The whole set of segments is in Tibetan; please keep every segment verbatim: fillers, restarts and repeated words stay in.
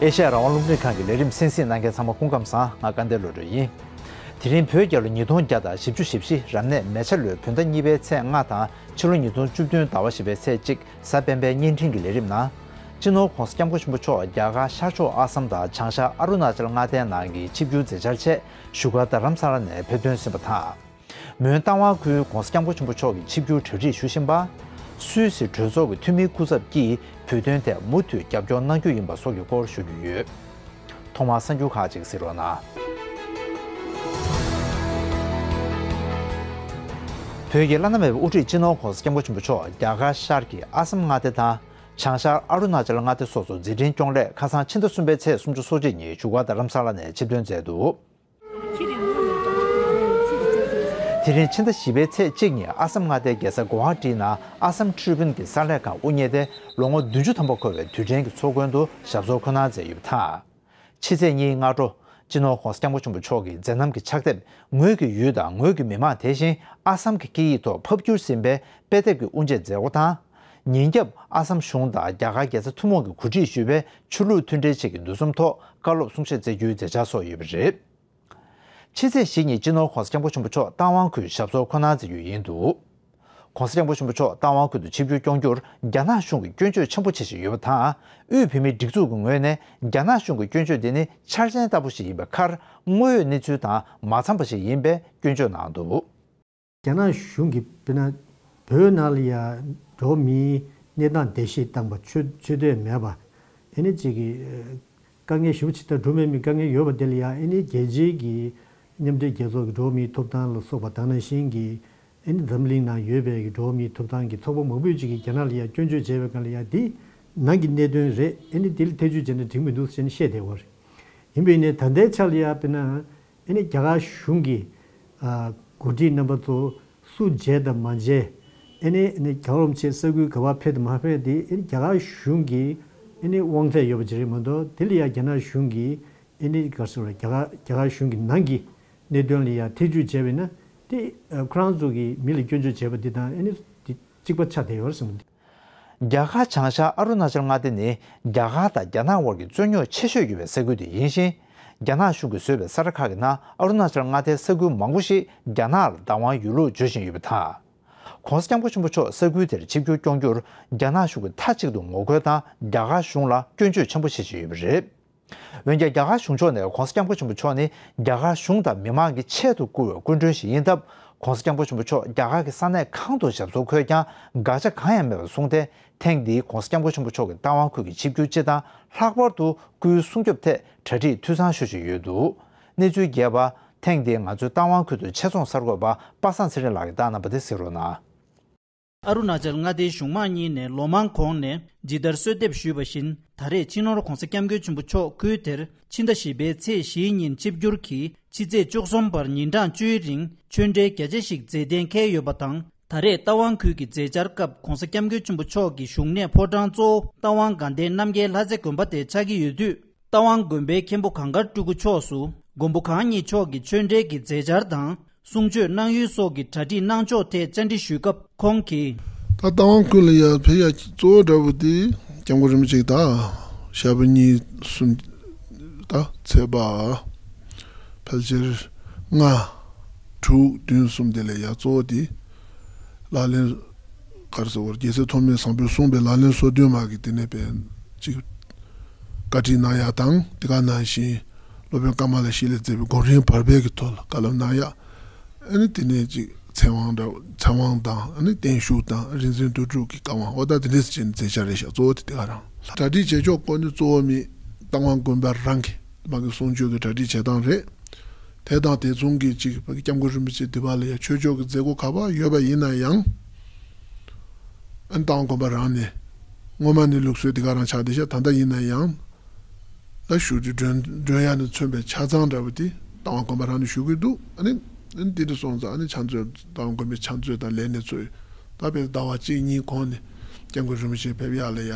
ཨེ་ཤ་ཡ་རང་དབང་རླུང་འཕྲིན་ཁང་གི་ལས་རིམ་གསན་གཟིགས་གནང་མཁན་ཚང་མ་སྐུ་ཁམས་བཟང་། ང་སྐལ་ལྡན་བློ་གྲོས་ཡིན། དེ་རིང་བོད་རྒྱལ་ལོ་ཉིས་སྟོང་བརྒྱ་དང་བཞི་བཅུ་ཞེ་བཞི་རབ་གནས་མེ་བྱ་ལོའི་བོད་ཟླ་གཉིས་པའི་ཚེས་ལྔ་དང་ཕྱི་ལོ་ཉིས་སྟོང་བཅུ་བདུན་ཟླ་བ་བཞི་པའི་ཚེས་གཅིག་གཟའ་སྤེན་པའི་བརྙན་འཕྲིན་གྱི་ལས་རིམ་ནང་། སྤྱི་ནོར་༧གོང་ས་༧སྐྱབས་མགོན་ཆེན་པོ་མཆོག་རྒྱ་གར་ཤར་ཕྱོགས་ཨ་སམ་དང་བྱང་ཤར་ཨ་རུ་ན་ཅལ་མངའ་སྡེའི་ནང་གི་ཆིབས་བསྒྱུར་མཛད་འཆར་ཆེད་བཞུགས་སྒར་རྡ་རམ་ས་ལ་ནས་ཕེབས་ཐོན་ཟིན་པ་དང་། མོན་རྟ་དབང་ཁུལ་༧གོང་ས་༧སྐྱབས་མགོན་ཆེན་པོ་མཆོག་གི་ཆིབས་བསྒྱུར་གྲ་སྒྲིག་ཞུ་བཞིན་པ། སུད་སི་གྲོས་ཚོགས་ཀྱི་འཐུས་མིའི་སྐུ་ཚབ་ཀྱིས་བོད་དོན་ཐད་མུ་མཐུད་རྒྱབ་སྐྱོར་གནང་རྒྱུ་ཡིན་པ་སོགས་ཀྱི་སྐོར་ཞུ་རྒྱུ་ཡོད། ཐོག་མར་གསར་འགྱུར་ཁག་ཅིག་གཟིགས་རོགས་གནང་། བོད་ཀྱི་བླ་ན་མེད་པའི་དབུ་ཁྲིད་སྤྱི་ནོར་༧གོང་ས་༧སྐྱབས་མགོན་ཆེན་པོ་མཆོག་རྒྱ་གར་ཤར་གྱི་ཨ་སམ་མངའ་སྡེ་དང་། བྱང་ཤར་ཨ་རུ་ན་ཅལ་མངའ་སྡེ་སོགས་སུ་མཛད་འཕྲིན་སྐྱོང་སླད་ཁ་སང་ཕྱི་ཟླ་གསུམ་པའི་ཚེས་སུམ་ཅུ་སོ་གཅིག་ཉིན་བཞུགས་སྒར་རྡ་རམ་ས་ལ་ནས་ཆིབས་ཐོན་མཛད་འདུག། དེ་རིང་ཕྱི་ཟླ་བཞི་པའི་ཚེས་གཅིག་ཉིན་ཨ་སམ་མངའ་སྡེའི་རྒྱལ་ས་གོ་ཧ་ཊིའི་ནང་ཨ་སམ་ཁྲི་བྷིན་གྱི་གསར་ལས་ཁང་དབུ་བརྙེས་ཏེ་ལོ་ངོ་བདུན་ཅུ་ཐམ་པ་འཁོར་བའི་དུས་དྲན་གྱི་ཚོགས་མགོན་དུ་ཞབས་སོར་འཁོད་གནང་མཛད་ཡོད་པ་དང་། ཕྱི་ཚེས་གཉིས་སྔ་དྲོ། སྤྱི་ནོར་༧གོང་ས་༧སྐྱབས་མགོན་ཆེན་པོ་མཆོག་གིས་མཛད་རྣམ་གྱི་ཕྱག་དེབ་ངོས་ཀྱི་ཡུལ་དང་ངོས་ཀྱི་མི་དམངས་དེ་བཞིན་ཨ་སམ་གྱི་སྐད་ཡིག་ཐོག་ཕབ་བསྒྱུར་ཟིན་པའི་དཔེ་དེབ་ཀྱི་དབུ་འབྱེད་མཛད་སྒོ་དང་། ཉིན་རྒྱབ་ཨ་སམ་གཞུང་དང་རྒྱ་གར་རྒྱལ་ས་ཐུན་མོང་གིས་གོ་སྒྲིག་ཞུས་པའི་ཆོས་ལུགས་མཐུན་འབྲེལ་ཆེད་ཀྱི་འདུ་འཛོམས་ཐོག་བཀའ་སློབ་གསུང་བཤད་མཛད་རྒྱུའི་མཛད་འཆར་སོགས་ཡོད་པ་རེད། ཕྱི་ཚེས་བཞི་ཉིན་སྤྱི་ནོར་༧གོང་ས་༧སྐྱབས་མགོན་ཆེན་པོ་མཆོག་རྟ་དབང་ཁུལ་ཞབས་སོར་འཁོད་གནང་མཛད་རྒྱུ་ཡིན་འདུག། ༧གོང་ས་༧སྐྱབས་མགོན་ཆེན་པོ་མཆོག་རྟ་དབང་ཁུལ་དུ་ཆིབས་བསྒྱུར་སྐྱོང་རྒྱུར་རྒྱ་ནག་གཞུང་གིས་སྐྱོན་བརྗོད་ཆེན་པོ་བྱེད་བཞིན་ཡོད་པ་དང་། དབུས་བོད་མིའི་སྒྲིག་འཛུགས་ཀྱི་ངོས་ནས་རྒྱ་ནག་གཞུང་གི་སྐྱོན་བརྗོད་འདི་ནི་འཆར་ཅན་ལྟ་བུ་ཞིག་ཡིན་པའི་ཁར་དངོས་ཡོད་གནས་ཚུལ་དང་མ་འཚམས་པ་ཞིག་ཡིན་པའི་སྐྱོན་བརྗོད་གནང་འདུག། རྒྱ་ནག་གཞུང་གིས་དཔེར་ན་བོད་ནང་ལ་ཡང་འགྲོ་བ་མིའི་གནས་སྟངས་བརྡལ་བཤིག་བཏང་པ། ཆོས་ཆོས་དད་མེད་པ། ཨེ་ནི་གཅིག་གི་དཀའ་ངལ་ཞེ་པོ་ཅིག་དང་འགྲོ་མེད་མི་དཀའ་ངལ་ཡོད་པ་དེ་ལ་ཡང་ཨེ་ནི་རྒྱལ་སྤྱིའི་གི་མཉམ་འབྲེལ་རྒྱལ་ཚོགས་ཀྱི་འགྲོ་བ་མིའི་ཐོབ་ཐང་ལ་སོགས་པ་དེ་ནང་བཞིན་གྱི་ཨེ་ནི་འཛམ་གླིང་ནང་ཡོད་པའི་གི་འགྲོ་བ་མིའི་ཐོབ་ཐང་གི་ཚོགས་པ་མང་པོས་ཅིག་གིས་རྒྱ་ནག་ལ་ཡང་སྐྱོན་བརྗོད་བྱས་པའི་སྒང་ལ་ཡང་འདི་ནང་གི་གནད་དོན་རེད། ཨེ་ནི་འདི་ལ་ཐེ་བྱུས་བྱས་ན་འགྲིག་མི་འདུག་ཟེར་ནས་བཤད་བསྡད་པ་རེད། ཡིན་པས་ནི་ད་ལྟའི་ཆ་ལ་ཡང་དཔེར་ན། ཨེ་ནི་རྒྱ་གར་གཞུང་གི་ཨ་འགོ་ཁྲིད་རྣམ་པ་ཚོ་སུ་མཇལ་དང་མ་མཇལ། ཨེ་ནི་ཨེ་ནི་རྒྱལ་བ་རིན་པོ་ཆེ་ས་ཁུལ་ག་པར་ཕེབས་དང་མ་ཕེབས་དེ་ཨེ་ནི་རྒྱ་གར་གཞུང་གི་ཨེ་ནི་དབང་ཚད་ཡོད་པ་ཅིག་རེད་མ་གཏོགས། དེ་ལ་ཡང་རྒྱ་ནག་གཞུང་གིས་ཨེ་ནི་ག་རེ་ཟེར་དགོས་རེད། རྒྱ་གར་རྒྱ་གར་གཞུང་གི་ནང་གི་གནད་དོན་ལ་ཡང་ཐེ་བྱུས་བྱས་པ་ཡིན་ན། དེ་ཨ་ཁོ་རང་ཚོ་གིས་མི་ལ་སྐྱོན་བརྗོད་བྱས་པ་འདི་དང་ཨེ་ནི་དེ་གཅིག་པ་ཆགས་བསྡད་ཡོད་རེད་བསམ་གྱི་འདུག། རྒྱ་གར་བྱང་ཤར་ཨ་རུ་ན་ཅལ་མངའ་སྡེ་ནི་རྒྱ་གར་དང་རྒྱ་ནག་དབར་གྱི་རྩོད་རྙོག་ཆེ་ཤོས་ཡོད་པའི་ས་ཁུལ་དེ་ཡིན་ཞིང་། རྒྱ་ནག་གཞུང་གིས་བཟོས་པའི་གསར་ཁང་གི་ནང་ཨ་རུ་ན་ཅལ་མངའ་སྡེའི་ས་ཁུལ་མང་པོ་ཞིག་རྒྱ་ནག་ལ་བདག་དབང་ཡོད་ལུགས་བརྗོད་བཞིན་ཡོད་པ་དང་། ྋགོང་ས་ྋསྐྱབས་མགོན་ཆེན་པོ་མཆོག་ས་ཁུལ་དེར་ཆིབས་བསྒྱུར་སྐྱོང་རྒྱུར་རྒྱ་ནག་གཞུང་གིས་མཐའ་གཅིག་ཏུ་ངོ་རྒོལ་དང་རྒྱ་གར་གཞུང་ལ་སྐྱོན་བརྗོད་ཆེན་པོ་བྱེད་བཞིན་ཡོད་པ་རེད། འོན་ཀྱང་རྒྱ་གར་གཞུང་ཕྱོགས་ནས་ྋགོང་ས་ྋསྐྱབས་མགོན་ཆེན་པོ་མཆོག་ནི་རྒྱ་གར་གཞུང་དང་མི་མང་གི་ཆེད་དུ་བསྐུར་བའི་སྐུ་མགྲོན་ཞིག་ཡིན་སྟབས། ྋགོང་ས་ྋསྐྱབས་མགོན་ཆེན་པོ་མཆོག་རྒྱ་གར་གྱི་ས་གནས་གང་དུ་ཞབས་སོར་འཁོད་ཀྱང་དགག་བྱ་གང་ཡང་མེད་པར་གསུངས་ཏེ། ཐེངས་འདིའི་ྋགོང་ས་ྋསྐྱབས་མགོན་ཆེན་པོ་མཆོག་གི་རྟ་དབང་ཁུལ་གྱི་ཆིབས་བསྒྱུར་སྤྱི་དང་ལྷག་པར་དུ་སྐུའི་སྲུང་སྐྱོབ་ཐད་གྲ་སྒྲིག་འཐུས་ཚང་ཞུ་བཞིན་ཡོད་འདུག། གནས་ཚུལ་རྒྱས་པ། ཐེངས་འདིའི་ང་ཚོའི་རྟ་དབང་ཁུལ་དུ་ཆེད་རྫོང་གསར་འགོད་པ་པ་སངས་ཚེ་རིང་ལགས་ཀྱིས་བཏང་གནང་པ་དེ་གཟིགས་རོགས་གནང་། ཨ་རུ་ན་ཅལ་མངའ་སྡེའི་གཞུང་མང་གཉིས་ནས་ལོ་མང་གོང་ནས་ཇི་ལྟར་གསོལ་འདེབས་ཞུས་པ་བཞིན། ད་རེས་སྤྱི་ནོར་ྋགོང་ས་ྋསྐྱབས་མགོན་ཆེན་པོ་མཆོག་ཁུལ་དེར་ཕྱི་ཟླ་བཞི་པའི་ཚེས་བཞིའི་ཉིན་ཆིབས་བསྒྱུར་གྱིས་ཕྱི་ཚེས་བཅུ་གསུམ་བར་ཉིན་གྲངས་བཅུའི་རིང་ཆོས་འབྲེལ་རྒྱ་ཆེ་ཞིག་མཛད་གཏན་འཁེལ་ཡོད་པ་དང་། ད་རེས་རྟ་དབང་ཁུལ་གྱི་མཛད་འཆར་སྐབས་ྋགོང་ས་ྋསྐྱབས་མགོན་ཆེན་པོ་མཆོག་གི་བཞུགས་གནས་ཕོ་བྲང་གཙོ་བོ་རྟ་དབང་དགའ་ལྡན་རྣམ་རྒྱལ་ལྷ་རྩེ་དགོན་པ་དེ་ཆགས་ཀྱི་ཡོད་དུས། རྟ་དབང་དགོན་པའི་མཁན་པོ་གངས་དཀར་སྤྲུལ་སྐུ་མཆོག་སུ་མགོན་པོ་གང་ཉིད་མཆོག་གི་ཆོས་འབྲེལ་གྱི་མཛད་འཆར་དང་། གསུང་ཆོས་གནང་ཡུལ་སོགས་ཀྱི་གྲ་སྒྲིག་གནང་ཕྱོགས་ཐད་བཅར་འདྲི་ཞུས་སྐབས་ཁོང་གིས། ད་རྟ་དབང་ཁུལ་ལ་ཡར་ཕེབས་ཡ་གཙོ་བོ་འདྲ་བོ་དེ་སྐྱབས་མགོན་རིན་པོ་ཆེ་དང་ཞབས་པད་གཉིས་གསུམ། ད་ཚེས་པ་ཕལ་ཆེར་ལྔ་དྲུག་བདུན་གསུམ་དེ་ལ་ཡར་གཙོ་བོ་དེ་ལག་ལེན། ག་རེ་ཟེར་བར་རྒྱལ་སྲས་ཐོགས་མེད་བཟང་པོས་གསུངས་པའི་ལག་ལེན་སོ་བདུན་མ་གི་དེ་ནས་པའི་ཅིག་བཀའ་ཁྲིད་གནང་ཡག་དང་། དེ་ག་ནང་བཞིན་སློབ་དཔོན་ཀ་མ་ལ་ཤཱི་ལས་མཛད་པའི་སྒོམ་རིམ་བར་པའི་གི་ཐོག་ལ་བཀའ་སློབ་གནང་ཡག། ཨ་ནི་དེ་ནས་ཅིག་ཚེ་དབང་འདྲ་ཚེ་དབང་དང་། ཨ་ནི་བརྟན་བཞུགས་དང་། རིག་འཛིན་དོན་གྲུབ་ཀྱི་བཀའ་དབང་འོ་ད་དེ་འདྲས་ཅིག་མཛད་འཆར་རེད་ཤག། གཙོ་བོ་དེ་དེ་ག་རང་ལ་གྲ་སྒྲིག་བྱེད་ཕྱོགས་སྐོར་ནི་གཙོ་བོ་མི་རྟ་དབང་དགོན་པ་རང་གི་མ་གི་གསུང་ཆོས་ཀྱི་གྲ་སྒྲིག་བྱེད་སྟངས་རེད། དེ་དང་དེ་མཚུངས་ཀྱི་ཅིག་ཕ་གི་སྐྱབས་མགོན་རིན་པོ་ཆེ་འདི་པ་ལ་ཡང་ཆོས་ཕྱོགས་ཀྱི་མཛད་སྒོ་ག་པར་ཡོད་པ་ཡིན་ན་ཡང་། ཨ་ནི་རྟ་དབང་དགོན་པ་རང་ནས་སྔོན་མ་ནས་ལུགས་སྲོལ་འདི་ག་རང་ཆགས་བསྡད་ཤག། ད་ལྟ་ཡིན་ན་ཡང་ད་བཞུགས་ཁྲི་སྒྲོན་སྒྲོན་ཡ་ནས་མཚོན་པའི་ཆ་ཚང་འདྲ་བོ་དེ་རྟ་དབང་དགོན་པ་རང་ནས་ཞུ་གི་འདུག། ཨ་ནི་ཨ་ནི་འདི་འདྲ་སོང་ཙང་ཨ་ནི་ཕྱག་མཛོད་རྟ་དབང་དགོན་པའི་ཕྱག་མཛོད་དང་ལས་སྣེ་ཚོས་ད་དཔེར་ཟླ་བ་གཅིག་གཉིས་གོང་ནས་སྐྱབས་མགོན་རིན་པོ་ཆེ་ཕེབས་ཡག་ལ་ཡ་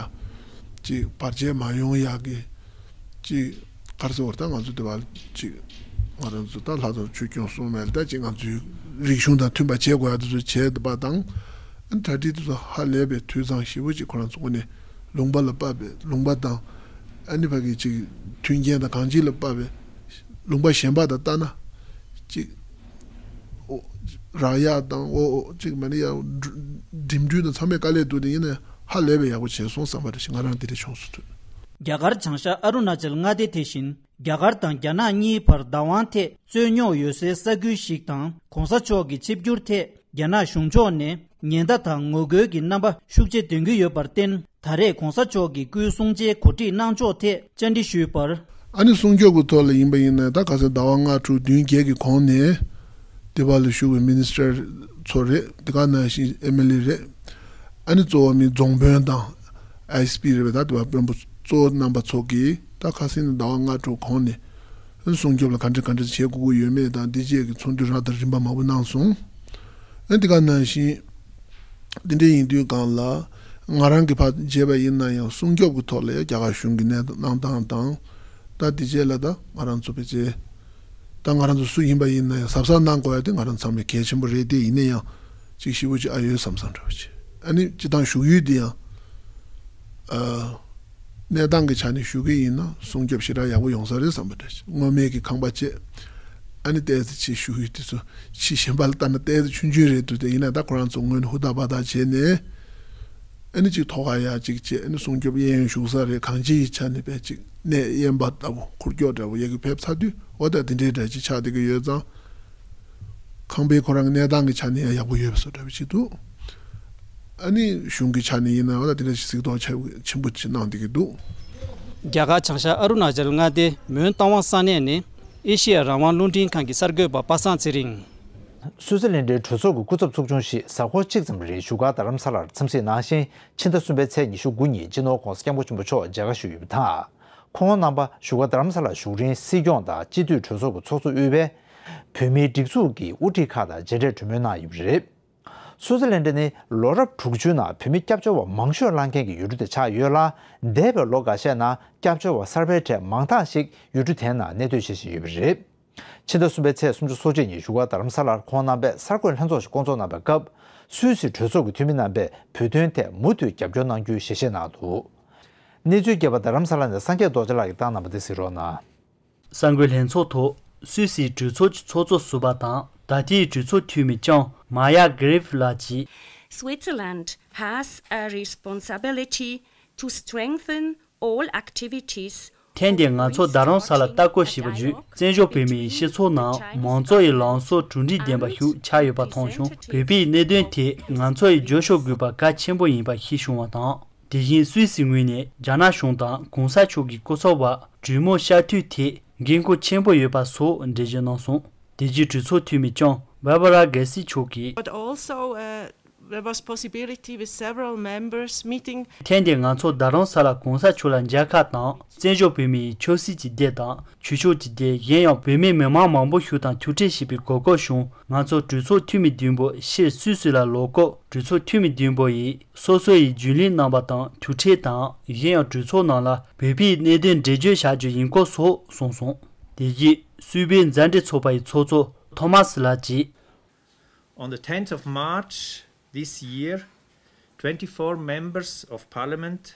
ཅིག་བར་ཆད་མ་ཡོང་ཡག་གི། ཅིག་ག་རེ་ཟེར་བ་ད་ང་ཚོ་དེ་བ་ཅིག་ང་རང་ཚོ་ད་ལྷ་དང་ཆོས་སྐྱོང་སྲུང་མ་ལ་ད་ཅིག་ང་ཚོའི་རིག་གཞུང་དང་མཐུན་པ་བྱེད་དགོས་ཡ་དེ་ཚོ་བྱས་པ་དང་། ཨ་ནི་གྲ་སྒྲིག་དེ་ཚོ་ཧ་ལས་པའི་འཐུས་ཚང་ཞེ་པོ་ཅིག་ཁོ་རང་ཚོ་ངོས་ནས་ལུང་པ་ལ་དཔག་པའི་ལུང་པ་དང་ ཨ་ནི་ཕ་གི་ཅིག་མཐུན་རྐྱེན་དང་གང་ཅི་ལ་དཔག་པའི་ལུང་པ་གཞན་པ་དང་ལྟ་ན་ཅིག་ཨོ་རག་ཡག་དང་ཨོ་ཨོ་ཅིག་མ་ནི་ཡང་འགྲིམ་འགྲུལ་དང་ཚང་མས་དཀའ་ལས་འདུག་དེ་ཡིན་ན་ཧ་ལས་པའི་ཡག་པོ་བྱས་སོང་བསམ་པ་རེད་ཤག་ང་རང་དེ་འདྲ་བྱུང་སོང་། རྒྱ་གར་བྱང་ཤར་ཨ་རུ་ན་ཅལ་མངའ་སྡེ་དེ་བཞིན་རྒྱ་གར་དང་རྒྱ་ནག་གཉིས་བར་བདག་དབང་ཐད་རྩོད་རྙོག་ཡོད་སའི་ས་ཁུལ་ཞིག་དང་གོང་ས་མཆོག་གི་ཆིབས་བསྒྱུར་ཐད་རྒྱ་ནག་གཞུང་ཕྱོགས་ནས་ཉེན་བརྡ་དང་ངོ་རྒོལ་གྱི་རྣམ་པ་ཤུགས་ཆེ་འདོན་གྱི་ཡོད་པར་བརྟེན། ད་རེས་གོང་ས་མཆོག་གི་སྐུའི་གསུང་བཤད་གོ་སྒྲིག་གནང་ཕྱོགས་ཐད་བཅར་འདྲི་ཞུས་པར། ཨ་ནི་སྲུང་སྐྱོབ་ཀྱི་ཐོག་ལ་ཡིན་པ་ཡིན་ན་ད་ག་ཚོད་ཟླ་བ་ལྔ་དྲུག་བདུན་བརྒྱད་ཀྱི་གོང་ནས་དེ་བ་ལ་བཞུགས་པའི་མི་ནི་སི་ཊར་ཚོ་རེད། དེ་ག་ནང་བཞིན་ཨེམ་ཨེལ་ཨེ་རེད། ཨ་ནི་གཙོ་བོ་མི་རྫོང་དཔོན་དང་ཨའི་ཨེས་པི་རེད་པ། ད་དེ་བ་དཔོན་པོ་གཙོ་བོ་རྣམ་པ་ཚོ་གིས་ད་ཁ་སང་ནས་ཟླ་བ་ལྔ་དྲུག་གོང་ནས་སྲུང་སྐྱོབ་ལ་ག་འདྲ་ག་འདྲ་བྱེད་དགོས་ཀྱི་ཡོད་མེད་དང་འདི་བཅས་ཀྱི་ཚོགས་འདུ་རག་དང་རིམ་པ་མང་པོ་གནང་སོང་། ཨ་དེ་ག་ནང་བཞིན། འདི་འདྲ་ཡིན་དུས་སྒང་ལ་ང་རང་གིས་ཕར་བརྗེས་པ་ཡིན་ན་ཡང་སྲུང་སྐྱོབ་ཀྱི་ཐོག་ལ་ཡང་རྒྱ་གར་གཞུང་གི་གནས་སྟངས་དང་། ད་འདི་རྗེས་ལ་ད་ང་རང་ཚོ་ཕལ་ཆེར་ད་ང་རང་ཚོ་སུ་ཡིན་པ་ཡིན་ན་ཡང་གཟབ་གཟབ་གནང་དགོས་ཡ་དེ་ང་རང་ཚང་མས་གལ་ཆེན་པོ་རེད། དེ་ཡིན་ན་ཡང་ཅིག་ཞེ་པོ་ཅིག་ཨ་ཡོད་བསམ་བསམ་འདྲ་བོ་ཅིག་ཨ་ནི་སྤྱི་བཏང་བཞུགས་ཡུལ་འདི་ཡང་ཨ། གནས་སྟངས་ཀྱི་ཆ་ནས་ཞུ་གི་ཡིན་ན་སྲུང་སྐྱོབ་ཞེ་དྲག་ཡག་པོ་ཡོང་ས་རེད་བསམ་པ་འདྲ་ཞིག་སྔོན་མའི་གི་ཁང་པ་བཅས་ཨ་ནི་ཏོག་ཙམ་ཕྱི་བཞུགས་ཡུལ་དེ་ཚོ་ཕྱི་གཞན་པ་ལ་ལྟ་ན་ཏོག་ཙམ་ཆུང་ཆུང་རེད་འདུག་དེ་ཡིན་ན་ད་ཁོ་རང་ཚོ་སྔོན་ནས་ཧུར་ཐག་འབད་ཐག་བྱས་ནས་ཨ་ནི་ཅིག་ཐོག་ཁ་ཡག་ཅིག་བྱས། ཨ་ནི་སྲུང་སྐྱོབ་གཡས་གཡོན་བཞུགས་ས་རེད། གང་ཅིའི་ཆ་ནས་དཔེ་ཅིག་གནས་དབེན་པ་ལྟ་བུ་འཁོར་སྐྱོད་འདྲ་བོ་ཡ་གི་ཕེབས་ཚར་དུས་འོ་ད་དེ་འདྲའི་འདྲ་ཅིག་ཆགས་བསྡད་ཀྱི་ཡོད་ཙང་། ཁང་པའི་ཁོ་རང་གི་གནས་སྟངས་ཀྱི་ཆ་ནས་ཡང་ཡག་པོ་ཡོད་པ་བཟོ་འདྲ་བ་ཅིག་འདུག་ཨ་ནི་གཞུང་གི་ཆ་ནས་ཡིན་ན་ཡང་ད་དེ་འདྲ་ཞིག་གཟིགས་རྟོག་ཆེན་པོ་ཅིག་གནང་བསྡད་ཀྱི་འདུག་རྒྱ་གར་བྱང་ཤར་ཨ་རུ་ན་ཅལ་མངའ་སྡེའི་མོན་རྟ་དབང་ས་གནས་ནི་ཨེ་ཤི་ཡ་རང་དབང་རླུང་འཕྲིན་ཁང་གི་གསར་འགོད་པ་པ་སངས་ཚེ་རིང་། སུའུ་ཙི་ལན་ཌའི་གྲོས་ཚོགས་ཀྱི་སྐུ་ཚབ་ཚོགས་ཆུང་ཞིག་གཟའ་འཁོར་གཅིག་ཙམ་རིང་བཞུགས་སྒར་རྡ་རམ་ས་ལར་འཚམས་གཟིགས་གནང་ཞིང་། ཕྱི་ཟླ་གསུམ་པའི་ཚེས་ཉི་ཤུ་དགུ་ཉིན་སྤྱི་ནོར་༧གོང་ས་༧སྐྱབས་མགོན་ཆེན་པོ་མཆོག་མཇལ་ཁ་ཞུས་ཡོད་པ་དང་། ཁོང་རྣམ་པ་བཞུགས་སྒར་རྡ་རམ་ས་ལར་བཞུགས་རིང་སྲིད་སྐྱོང་དང་སྤྱི་འཐུས་གྲོས་ཚོགས་ཀྱི་ཚོགས་གཙོ་དབུས་པའི་བོད་མིའི་སྒྲིག་འཛུགས་ཀྱི་དབུ་ཁྲིད་ཁག་དང་མཇལ་འཕྲད་གྲོས་མོལ་གནང་ཡོད་པ་རེད། སུའུ་ཙི་ལན་ཌ་ནི་ལོ་རབས་དྲུག་ཅུའི་ནང་བོད་མི་སྐྱབས་བཅོལ་བ་མང་ཤོས་བླངས་མཁན་གྱི་ཡུལ་གྲུ་དེ་ཆགས་ཡོད་ལ། འདས་པའི་ལོ་འགའ་ཤས་ནང་སྐྱབས་བཅོལ་བ་གསར་པའི་གྲས་མང་དག་ཞིག་ཡུལ་གྲུ་དེའི་ནང་གནས་སྡོད་བྱེད་བཞིན་ཡོད་པ་རེད། ཕྱི་ཟླ་གསུམ་པའི་ཚེས་སོ་གཅིག་ཉིན་བཞུགས་སྒར་རྡ་རམ་ས་ལར་ཁོང་རྣམ་པས་གསར་འགོད་ལྷན་ཚོགས་ཤིག་བསྐོང་ཚོགས་གནང་བའི་སྐབས། སུད་སི་གྲོས་ཚོགས་ཀྱི་འཐུས་མི་རྣམ་པས་བོད་དོན་ཐད་མུ་མཐུད་རྒྱབ་སྐྱོར་གནང་རྒྱུའི་ཞལ་བཞེས་གནང་འདུག་གནས་ཚུལ་རྒྱས་པ། རྡ་རམ་ས་ལ་ནས་སངས་རྒྱས་རྡོ་རྗེ་ལགས་ཀྱིས་བཏང་གནང་བ་དེ་གཟིགས་རོགས་གནང་། གསར་འགོད་ལྷན་ཚོགས་ཐོག་སུད་སིའི་གྲོས་ཚོགས་ཀྱི་ཚོགས་གཙོ་ཟུར་པ་དང་ད་ལྟའི་གྲོས་ཚོགས་འཐུས་མི་ལྕམ་མཱ་ཡ་གྷི་རིཕ་ལགས་ཀྱིས། Switzerland has a responsibility to strengthen all activities. ཐེངས་འདིར་ང་ཚོ་རྡ་རམ་ས་ལར་ལྟ་སྐོར་ཞེས་པ་བརྒྱུད་བཙན་བྱོལ་བོད་མིའི་སྤྱི་ཚོགས་ནང་མང་གཙོ་ཡི་ལངས་ཕྱོགས་གྲུབ་འབྲས་ལྡན་པ་ཞིག་ཆགས་ཡོད་པ་མཐོང་བྱུང་། བོད་པའི་གནད་དོན་ཐད་ང་ཚོ་ཡིས་རྒྱབ་སྐྱོར་དགོས་པ་གལ་ཆེན་པོ་ཡིན་པ་ཤེས་བྱུང་བ་དང་། དེ་བཞིན་སུད་སི་ངོས་ནས་རྒྱ་ནག་གཞུང་དང་གོང་ས་མཆོག་གི་སྐུ་ཚབ་པ་གྲོས་མོལ་བྱ་འཐུས་ཐད་འགན་ཁུར་ཆེན་པོ་ཡོད་པ་སོགས་འགྲེལ་བརྗོད་གནང་སོང་། དེ་རྗེས་གྲོས་ཚོགས་འཐུས་མི་ལྕམ་བྷར་བྷ་ར་གྷེ་སི་མཆོག་གིས། But also, uh, there was possibility with several members meeting. ཐེངས་འདིར་ང་ཚོ་རྡ་རམ་ས་ལར་གོང་ས་མཆོག་ལ་མཇལ་ཁ་དང་། བཙན་བྱོལ་བོད་མིའི་ཆབ་སྲིད་ཀྱི་སྡེ་དང་། ཆོས་ཕྱོགས་ཀྱི་སྡེ། གཞན་ཡང་བོད་མི་མི་མང་མང་པོ་ཞིག་དང་ཐུག་འཕྲད་བྱས་པའི་གོ་སྐབས་བྱུང་། ང་ཚོ་གྲོས་ཚོགས་འཐུས་མི་བདུན་པོ་ཕྱིར་སུད་སི་ལ་ལོག་སྐབས། གྲོས་ཚོགས་འཐུས་མི་བདུན་པོ་ཡིས་སོ་སོ་ཡི་རྒྱུན་ལས་གནང་བ་དང་ཐུག་འཕྲད་དང་། གཞན་ཡང་གྲོས་ཚོགས་ནང་ལ་བོད་པའི་གནད་དོན་འགྲེལ་བརྗོད་བྱ་རྒྱུ་ཡིན་སྐོར་སོགས་གསུངས་སོང་། དེ་རྗེས་སུད་སིའི་མཛའ་འབྲེལ་ཚོགས་པ་ཡི་ཚོགས་གཙོ་ཐོ་མཱ་སི་ལགས་ཀྱིས། On the tenth of March this year, twenty-four members of parliament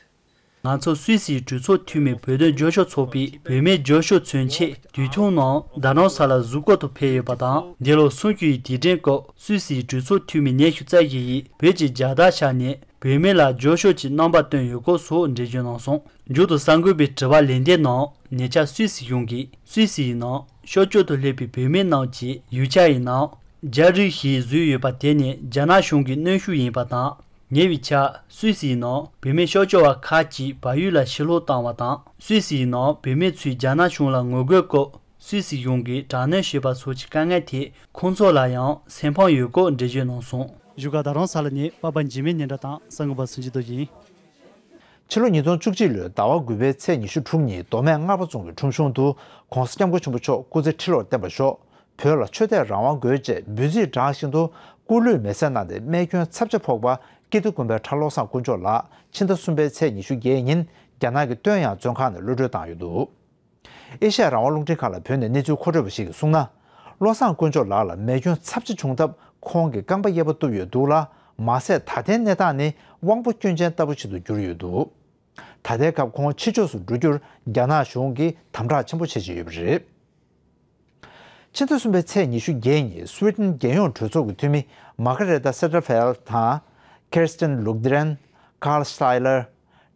ང་ཚོ་སུད་སིའི་གྲོས་ཚོགས་འཐུས་མི་བོད་དོན་རྒྱབ་སྐྱོར་ཚོགས་པས་བོད་མིའི་རྒྱབ་སྐྱོར་མཚོན་ཆེད་དུས་ཐུང་ནང་རྡ་རམ་ས་ལ་གཟིགས་སྐོར་དུ་ཕེབས་ཡོད་པ་དང་། འདི་ལོ་གསུམ་བཅུའི་དུས་དྲན་སྐབས་སུད་སིའི་གྲོས་ཚོགས་འཐུས་མི་ཉི་ཤུ་རྩ་བཞི་ཡིས་བོད་ཀྱི་རྒྱལ་དར་བཞག་ནས་བོད་མི་ལ་རྒྱབ་སྐྱོར་གྱི་རྣམ་པ་བསྟན་ཡོད་སྐོར་སོགས་འགྲེལ་བརྗོད་གནང་སོང་། མཇུག་ཏུ་གསར་འགོད་པའི་དྲི་བར་ལན་འདེབས་ནང་ཉེ་ཆར་སུད་སི་གཞུང་གིས་སུད་སིའི་ནང་ཤོར་སྐྱོད་དུ་སླེབས་པའི་བོད་མི་རྣམས་ཀྱི་ཡིག་ཆ་ཡི་ནང་རྒྱ་རིགས་ཞེས་བཟོས་ཡོད་པ་དེ་ནི་རྒྱ་ནག་གཞུང་གི་གནོན་ཤུགས་ཡིན་པ་དང་། ཉེ་བའི་ཆར་སུད་སིའི་ནང་བོད་མི་ཤོར་སྐྱོད་པ་ཁག་ཅིག་བལ་ཡུལ་ལ་ཕྱིར་ལོག་བཏང་བ་དང་། སུད་སིའི་ནང་བོད་མི་ཚོས་རྒྱ་ནག་གཞུང་ལ་ངོ་རྒོལ་སྐབས་སུད་སི་གཞུང་གིས་དྲག་གནོན་བྱས་པ་སོགས་ཀྱི་དཀའ་ངལ་ཐད་ཁོང་ཚོ་ལ་ཡང་སེམས་ཕམ་ཡོད་སྐོར་འགྲེལ་བརྗོད་གནང་སོང་། བཞུགས་སྒར་རྡ་རམ་ས་ལ་ནས་པ་པ་འཇིགས་མེད་སྙན་གྲགས་དང་གསར་འགོད་པ་སུ་འཇིགས་རྡོ་ཡིན། ཕྱི་ལོ་ཉིས་སྟོང་བཅུ་གཅིག་ལོའི་ཟླ་བ་དགུ་པའི་ཚེས་ཉི་ཤུ་དྲུག་ཉིན་མདོ་སྨད་སྔགས་པ་རྫོང་གི་ཁྲོམ་གཞུང་དུ་༧གོང་ས་༧སྐྱབས་མགོན་ཆེན་པོ་མཆོག་སྐུ་ཚེ་ཁྲི་ལོར་བརྟན་པར་ཤོག་བོད་ལ་ཆོས་དད་རང་དབང་དགོས་ཅེས་འབོད་ཚིག་བསྒྲགས་བཞིན་དུ་སྐུ་ལུས་མེ་སྲེག་གནང་སྟེ་རྨས་སྐྱོན་ཚབས་ཆེ་ཕོག་པ་ཀིརྟི་དགོན་པའི་གྲྭ་བློ་བཟང་དཀོན་མཆོག་ལགས་ཕྱི་ཟླ་གསུམ་པའི་ཚེས་ཉི་ཤུ་བརྒྱད་ཉིན་རྒྱ་ནག་གི་ཏོན་ཡང་བཙོན་ཁང་ནས་གློད་གྲོལ་བཏང་ཡོད་འདུག་ཨེ་ཤ་ཡ་རང་དབང་རླུང་འཕྲིན་ཁང་ལ་བོད་ནས་གནས་ཚུལ་མཁོ་སྤྲོད་པ་ཞིག་གིས་གསུངས་ན། བློ་བཟང་དཀོན་མཆོག་ལགས་ལ་རྨས་སྐྱོན་ཚབས་ཆེ་བྱུང་སྟབས་ཁོང་གི་རྐང་པ་གཡས་པ་གཏུབས་ཡོད་འདུག་ལ། མ་ཟད་ད་ལྟའི་གནས་སྟངས་ནི་དབང་པོ་སྐྱོན་ཅན་ལྟ་བུ་ཞིག་ཏུ་གྱུར་ཡོད་འདུག་ད་ལྟའི་སྐབས་ཁོང་ཕྱི་ཕྱོགས་སུ་འགྲོ་རྒྱུར་རྒྱ་ནག་གཞུང་གིས་དམ་དྲག་ཆེན་པོ་བྱེད་བཞིན་ཡོད་པ་རེད། ཕྱི་ཟླ་གསུམ་པའི་ཚེས་ཉི་ཤུ་བརྒྱད་ཉིན་སུའེ་ཏེན་རྒྱལ་ཡོངས་གྲོས་ཚོགས་ཀྱི་འཐུས་མི་མཱ་ཀ་རེ་ཏཱ་སེ་ཏར་ཧྥེལ་དང་། ཁེར་སྟན་ལུག་ཏི་རན། ཀཱརལ་སི་ཏའི་ལར།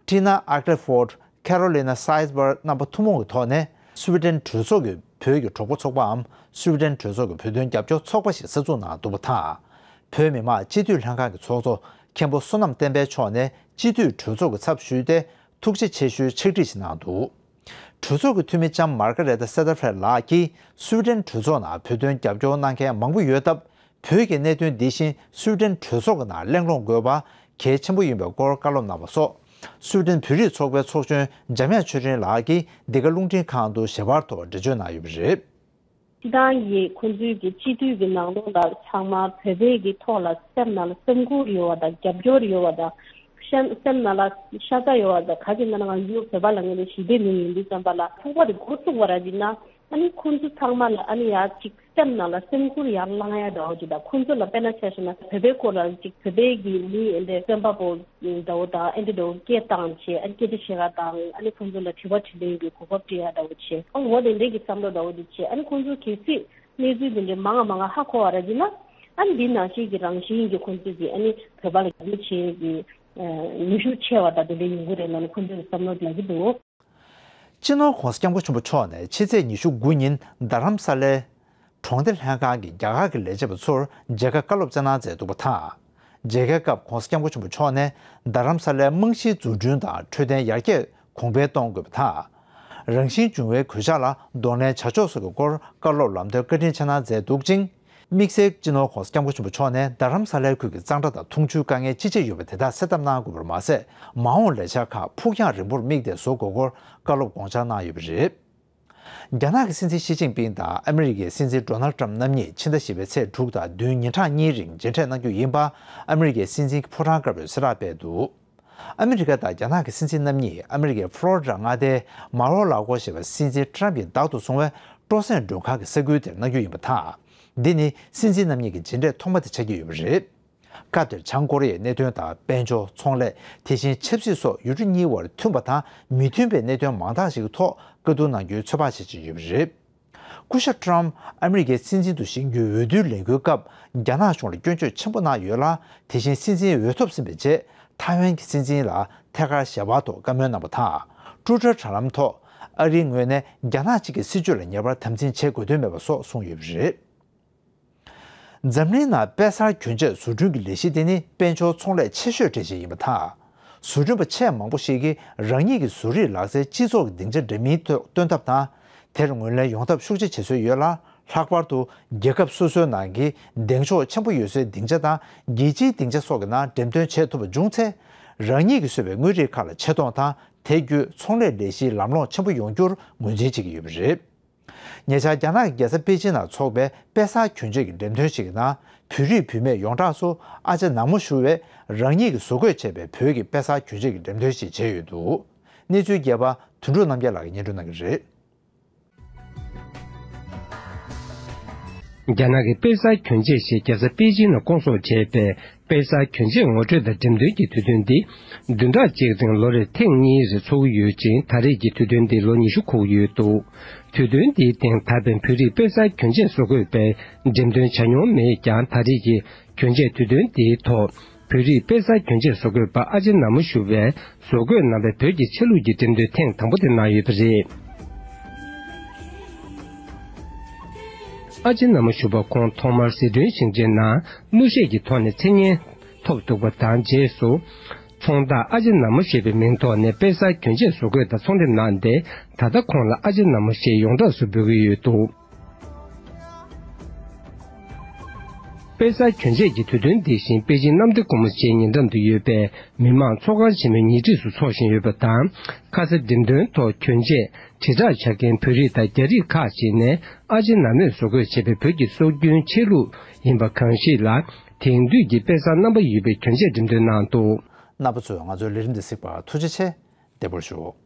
ཏི་ན་ཨག་ལེ་ཧྥོར། ཁེ་རོ་ལི་ན་སའེ་སྦར་རྣམ་པ་ཐུན་མོང་གི་ཐོག་ནས་སུའེ་ཏེན་གྲོས་ཚོགས་ཀྱི་བོད་ཀྱི་གྲོགས་པོ་ཚོགས་པའམ་སུའེ་ཏེན་གྲོས་ཚོགས་ཀྱི་བོད་དོན་རྒྱབ་སྐྱོར་ཚོགས་པ་ཞིག་གསར་འཛུགས་གནང་འདུག་པ་དང་། བོད་མི་མང་སྤྱི་འཐུས་ལྷན་ཁང་གི་ཚོགས་གཙོ་མཁན་པོ་བསོད་ནམས་བསྟན་འཕེལ་མཆོག་ནས་སྤྱི་འཐུས་གྲོས་ཚོགས་ཀྱི་ཚབ་ཞུས་ཏེ་ཐུགས་རྗེ་ཆེ་ཞུའི་ཕྱག་བྲིས་ཤིག་གནང་འདུག་གྲོས་ཚོགས་ཀྱི་འཐུས་མི་ལྕམ་མར་ཀ་རེ་ཏ་སེ་ཏར་ཧྥེལ་ལགས་ཀྱིས་སུའེ་ཏེན་གྲོས་ཚོགས་ནང་བོད་དོན་རྒྱབ་སྐྱོར་གནང་མཁན་མང་པོ་ཡོད་སྟབས། བོད་ཀྱི་གནད་དོན་འདི་བཞིན་སུའེ་ཏེན་གྲོས་ཚོགས་ཀྱི་ནང་གླེང་སློང་དགོས་པ་གལ་ཆེན་པོ་ཡིན་པའི་སྐོར་བཀའ་སློབ་གནང་བ་སོགས། སུའེ་ཏེན་བོད་རིགས་ཚོགས་པའི་ཚོགས་གཞོན་འཇམ་དབྱངས་ཆོས་སྒྲོན་ལགས་ཀྱིས་འདི་ག་རླུང་འཕྲིན་ཁང་དུ་ཞལ་པར་ཐོག་འགྲེལ་བརྗོད་གནང་ཡོད་པ་རེད། སྤྱི་བཏང་གི་ཁོང་ཚོའི་གི་སྤྱི་འཐུས་ཀྱི་ནང་ལོགས་ལ་ཚང་མ་བོད་པའི་གི་ཐོག་ལ་སེམས་ནང་ལ་སེམས་ཁུར་ཡོད་པ་དང་རྒྱབ་སྐྱོར་ཡོད་པ་དང་། སེམས་སེམས་ནང་ལ་ཤ་ཚ་ཡོད་པ་དང་། ག་ཅིག་ན་ང་ཚོ་བོད་པ་ལ་ངས་ཞི་བདེ་མི་ཡིན་འདི་བསམ་པ་ལ་ཕུག་པ་དེ་འགོ་བཙུགས་པ་ར་ཅིག་ན། ཨ་ནི་ཁོང་ཚོ་ཚང་མ་ལ་ཨ་ནི་ཡ་ཅིག་སེམས་ནང་ལ་སེམས་ཁུར་ཡར་བླངས་ཡ་འདྲ་བོ་ཅིག་དང་། ཁོང་ཚོ་ལ་དཔེར་ན་ཆ་བཞག་ན་བོད་པའི་སྐོར་ལ་ཅིག་བོད་པའི་གི་མི་ཨེ་འདྲའི་སེམས་པ་པོ་འདྲ་བོ་དང་། ཨེ་འདྲ་འདྲ་བོ་སྐད་བཏང་བྱས། ཨ་ནི་སྐད་ཆ་བཤད་ག་དང་། ཨ་ནི་ཁོང་ཚོ་ལ་དྲི་བ་དྲིས་ལན་གྱི་གོ་སྐབས་སྤྲད་ཡ་འདྲ་བོ་བྱས། ཨ་འོ་དེ་འདྲའི་གི་བསམ་བློ་འདྲ་བོ་དེ་བྱས། ཨ་ནི་ཁོང་ཚོ་གལ་སྲིད་གནས་ཚུལ་དེ་འདྲའི་མང་ང་མང་ང་ཧ་གོ་བ་ར་ཅིག་ན། ཨ་ནི་འདི་ནང་བཞིན་གྱི་རང་བཞིན་གྱི་ཁོང་ཚོ་གི་ཨ་ནི་བོད་པ་ལ་རྒྱབ་སྐྱོར་བྱེད་ཀྱི་ནུས་ཤུགས་ཆེ་བ་དང་དེ་འདྲའི་ཡོང་གི་རེད་ལབ་ནས་ཁོང་ཚོས་བསམ་བློ་ལབ་ཀྱི་འདུག་སྤྱི་ནོར་༸གོང་ས་༸སྐྱབས་མགོན་ཆེན་པོ་མཆོག་ནས་ཕྱི་ཚེས་ཉི་ཤུ་དགུ་ཉིན་རྡ་རམ་ས་ལའི་གྲོང་སྡེ་ལྷན་ཁང་གི་རྒྱ་གར་གྱི་ལས་བྱེད་པ་ཚོར་མཇལ་ཁ་བཀའ་སློབ་སྩལ་གནང་མཛད་འདུག་པ་དང་། མཇལ་ཁའི་སྐབས་༸གོང་ས་༸སྐྱབས་མགོན་ཆེན་པོ་མཆོག་ནས་རྡ་རམ་ས་ལའི་རྨང་གཞིའི་འཛུགས་སྐྲུན་དང་འཕྲོད་བསྟེན་ཡར་རྒྱས་གོང་འཕེལ་གཏོང་དགོས་པ་དང་། རང་བཞིན་བྱུང་བའི་གོད་ཆག་ལ་གདོང་ལེན་བྱ་ཕྱོགས་སོགས་ཀྱི་སྐོར་བཀའ་སློབ་ལམ་སྟོན་བཀའ་དྲིན་ཆེ་གནང་མཛད་འདུག་ཅིང་། དམིགས་བསལ་སྤྱི་ནོར་༸གོང་ས་༸སྐྱབས་མགོན་ཆེན་པོ་མཆོག་ནས་རྡ་རམ་ས་ལའི་ཁུལ་གྱི་གཙང་སྦྲ་དང་འཐུང་ཆུའི་དཀའ་ངལ་ཅི་ཆེ་ཡོད་པ་དེ་དག་སེལ་ཐབས་གནང་དགོས་པར་མ་ཟད། མ་འོངས་ལས་འཆར་ཁག་ཕུགས་རྒྱང་རིང་པོར་དམིགས་ཏེ་བཟོ་དགོས་སྐོར་བཀའ་སློབ་དགོངས་འཆར་གནང་ཡོད་པ་རེད། རྒྱ་ནག་གི་སྲིད་འཛིན་ཞི་ཅིན་ཕིང་དང་ཨ་མི་རི་ཀའི་སྲིད་འཛིན་ཌོ་ནལ་ཊམ་རྣམ་གཉིས་ཕྱི་ཟླ་བཞི་པའི་ཚེས་དྲུག་དང་བདུན་ཉིན་གྲངས་གཉིས་རིང་མཇལ་འཕྲད་གནང་རྒྱུ་ཡིན་པ་ཨ་མི་རི་ཀའི་སྲིད་འཛིན་གྱི་ཕོ་བྲང་དཀར་པོས་གསལ་བསྒྲགས་སྤེལ་འདུག་ཨ་མི་རི་ཀ་དང་རྒྱ་ནག་གི་སྲིད་འཛིན་རྣམ་གཉིས་ཨ་མི་རི་ཀའི་ཕློ་རི་ཌ་མངའ་སྡེའི་མར་ཨོ་ལ་ཀོ་ཞེས་པ་སྲིད་འཛིན་ཊམ་གྱིས་བདག་ཏུ་བཟུང་བའི་སྤྲོ་གསེང་མགྲོན་ཁང་གི་ས་ཁུལ་དེར་གནང་རྒྱུ་ཡིན་པ་དང་། འདི་ནི་སྲིད་འཛིན་རྣམ་གཉིས་ཀྱི་མཇལ་འཕྲད་ཐོག་མ་དེ་ཆགས་ཀྱི་ཡོད་པ་རེད། སྐབས་དེར་བྱང་ཀོ་རི་ཡའི་གནད་དོན་དང་། དཔལ་འབྱོར། ཚོང་ལས། དེ་བཞིན་ཆབ་སྲིད་སོགས་ཡུལ་གྲུ་གཉིས་དབར་མཐུན་པ་དང་མི་མཐུན་པའི་གནད་དོན་མང་དག་ཞིག་གི་ཐོག་བཀའ་བསྡུར་གནང་རྒྱུའི་ཚོད་དཔག་བྱེད་བཞིན་ཡོད་པ་རེད། སྐུ་ཞབས་ཊམ་ཨ་མི་རི་ཀའི་སྲིད་འཛིན་དུ་བཞེངས་རྒྱུའི་འོས་བསྡུའི་ལས་འགུལ་སྐབས་རྒྱ་ནག་གཞུང་ལ་སྐྱོན་བརྗོད་ཆེན་པོ་གནང་ཡོད་ལ། དེ་བཞིན་སྲིད་འཛིན་འོས་ཐོབ་ཟིན་པའི་རྗེས་ཐའེ་ཝན་གྱི་སྲིད་འཛིན་ལ་ཐད་ཀར་ཞལ་པར་ཐོག་བཀའ་མོལ་གནང་བ་དང་། ཊུའི་ཊར་དྲ་ལམ་ཐོག་ཨ་རིའི་ངོས་ནས་རྒྱ་ནག་གཅིག་གི་སྲིད་བྱུས་ལ་ཉེ་བར་དམ་འཛིན་བྱེད་དགོས་དོན་མེད་པ་སོགས་གསུངས་ཡོད་པ་རེད། འཛམ་གླིང་ནང་དཔེ་གསར་གྱོན་ཆས་བཟོ་སྐྲུན་གྱི་ལས་གཞི་དེ་ནི་དཔལ་འབྱོར་ཚོང་ལས་ཆེ་ཤོས་གྲས་ཤིག་ཡིན་པ་དང་། བཟོ་སྐྲུན་པ་ཆེས་མང་པོ་ཞིག་གིས་རང་ཉིད་ཀྱི་བཟོ་རིག་ལག་རྩལ་སྤྱི་ཚོགས་ཀྱི་སྡིངས་ཆ་འདྲ་མིན་ཐོག་སྟོན་ཐབས་དང་། དེར་ངོས་ལེན་ཡོང་ཐབས་ཤུགས་ཆེ་བྱེད་སྲོལ་ཡོད་ལ། ལྷག་པར་དུ་རྒྱལ་ཁབ་སོ་སོའི་ནང་གི་གདེང་ཕྱོགས་ཆེན་པོ་ཡོད་སའི་སྡིངས་ཆ་དང་རྒྱལ་སྤྱིའི་སྡིངས་ཆ་སོགས་ཀྱི་ནང་འགྲེམས་སྟོན་བྱེད་ཐུབ་པ་བྱུང་ཚེ། རང་ཉིད་ཀྱིས་བཟོས་པའི་དངོས་རིགས་ཁག་ལ་ཆེ་མཐོང་དང་། དེ་བརྒྱུད་ཚོང་ལས་ལས་གཞིའི་ལམ་ལྷོང་ཆེན་པོ་ཡོང་རྒྱུར་ངོས་འཛིན་བྱེད་ཀྱི་ཡོད་པ་རེད། ཉེ་ཆར་རྒྱ་ནག་གི་རྒྱལ་ས་པེ་ཅིན་ནང་འཚོགས་པའི་དཔེ་གསར་གྱོན་ཆས་ཀྱི་འགྲེམས་སྟོན་ཞིག་གི་ནང་བོད་རིགས་བུད་མེད་ཡོངས་གྲགས་སུ་ཨ་ཅེ་ནག་མོ་ཞུ་བས་རང་ཉིད་ཀྱིས་བཟོ་བཀོད་བྱས་པའི་བོད་ཀྱི་དཔེ་གསར་གྱོན་ཆས་ཀྱི་འགྲེམས་སྟོན་ཞིག་བྱས་ཡོད་འདུག་གནས་ཚུལ་རྒྱས་པ་དོན་གྲུབ་རྣམ་རྒྱལ་ལགས་ཀྱིས་སྙན་སྒྲོན་གནང་གི་རེད། རྒྱ་ནག་གི་དཔེ་གསར་གྱོན་ཆས་ཤིག་རྒྱལ་ས་པེ་ཅིན་ནང་བསྐོང་ཚོགས་བྱས་པའི་དཔེ་གསར་གྱོན་ཆས་ངོ་སྤྲོད་དང་འགྲེམས་སྟོན་གྱི་དུས་སྟོན་འདི་བདུན་ཕྲག་གཅིག་རིང་ལོ་རེར་ཐེངས་གཉིས་རེ་འཚོགས་ཀྱི་ཡོད་ཅིང་། ད་རེས་ཀྱི་དུས་སྟོན་འདི་ལོ་ཉི་ཤུ་འཁོར་གྱི་ཡོད་འདུག་དུས་སྟོན་འདིའི་སྟེང་ད་ཕན་བོད་རིགས་དཔེ་གསར་གྱོན་ཆས་བཟོ་བཀོད་པས་འགྲེམས་སྟོན་བྱ་མྱོང་མེད་ཀྱང་། ད་རེས་ཀྱི་གྱོན་ཆས་དུས་སྟོན་འདིའི་ཐོག་བོད་རིགས་དཔེ་གསར་གྱོན་ཆས་བཟོ་བཀོད་པ་ཨ་ཅེ་ནག་མོ་ཞུ་བས་བཟོ་བཀོད་གནང་བའི་བོད་ཀྱི་ཆ་ལུགས་ཀྱི་འགྲེམས་སྟོན་ཐེངས་དང་པོ་དེ་གནང་ཡོད་པ་རེད། ཨ་ཅེ་ནག་མོ་ཞུ་བ་ཁོང་ཐོག་མར་ཟི་ཁྲོན་ཞིང་ཆེན་ནང་གླུ་གཞས་ཀྱི་ཐོག་ནས་མཚན་སྙན་ཐོབ་འདུག་པ་དང་། རྗེས་སུ་ཚོང་བདག་ཨ་ཅེ་ནག་མོ་ཞེས་པའི་མིང་ཐོག་ནས་དཔེ་གསར་གྱོན་ཆས་བཟོ་བཀོད་དང་ཚོང་འགྲེམས་གནང་སྟེ། ད་ལྟ་ཁོང་ལ་ཨ་ཅེ་ནག་མོ་ཞེས་ཡོངས་གྲགས་སུ་འབོད་ཀྱི་ཡོད་འདུག་དཔེ་གསར་གྱོན་ཆས་ཀྱི་དུས་སྟོན་འདི་བཞིན་པེ་ཅིན་གནམ་བདེ་སྒོ་མོ་ཆེའི་ཉེ་འགྲམ་དུ་ཡོད་པའི་མི་དམངས་ཚོགས་ཁང་ཆེན་མོའི་ཉེ་འཁྲིས་སུ་འཚོགས་བཞིན་ཡོད་པ་དང་། ཁ་ས་འགྲེམས་སྟོན་ཐོག་གྱོན་ཆས་དྲིལ་བསྒྲགས་བྱ་མཁན་བོད་རིགས་དང་རྒྱ་རིགས་ཁག་ཅིག་ནས་ཨ་ཅེ་ནག་མོས་བཟོ་བཀོད་བྱས་པའི་བོད་ཀྱི་སྲོལ་རྒྱུན་ཆས་ལུགས་ཡིན་པ་གང་ཞིག་ལ་དེང་དུས་ཀྱི་དཔེ་བཟང་རྣམ་པ་ཡོད་པའི་གྱོན་ཆས་འགྲེམས་སྟོན་གནང་འདུག་རྣམ་པ་ཚོས་ང་ཚོའི་ལས་རིམ་འདི་གཟིགས་པར་ཐུགས་རྗེ་ཆེ། བདེ་པོར་བཞུགས།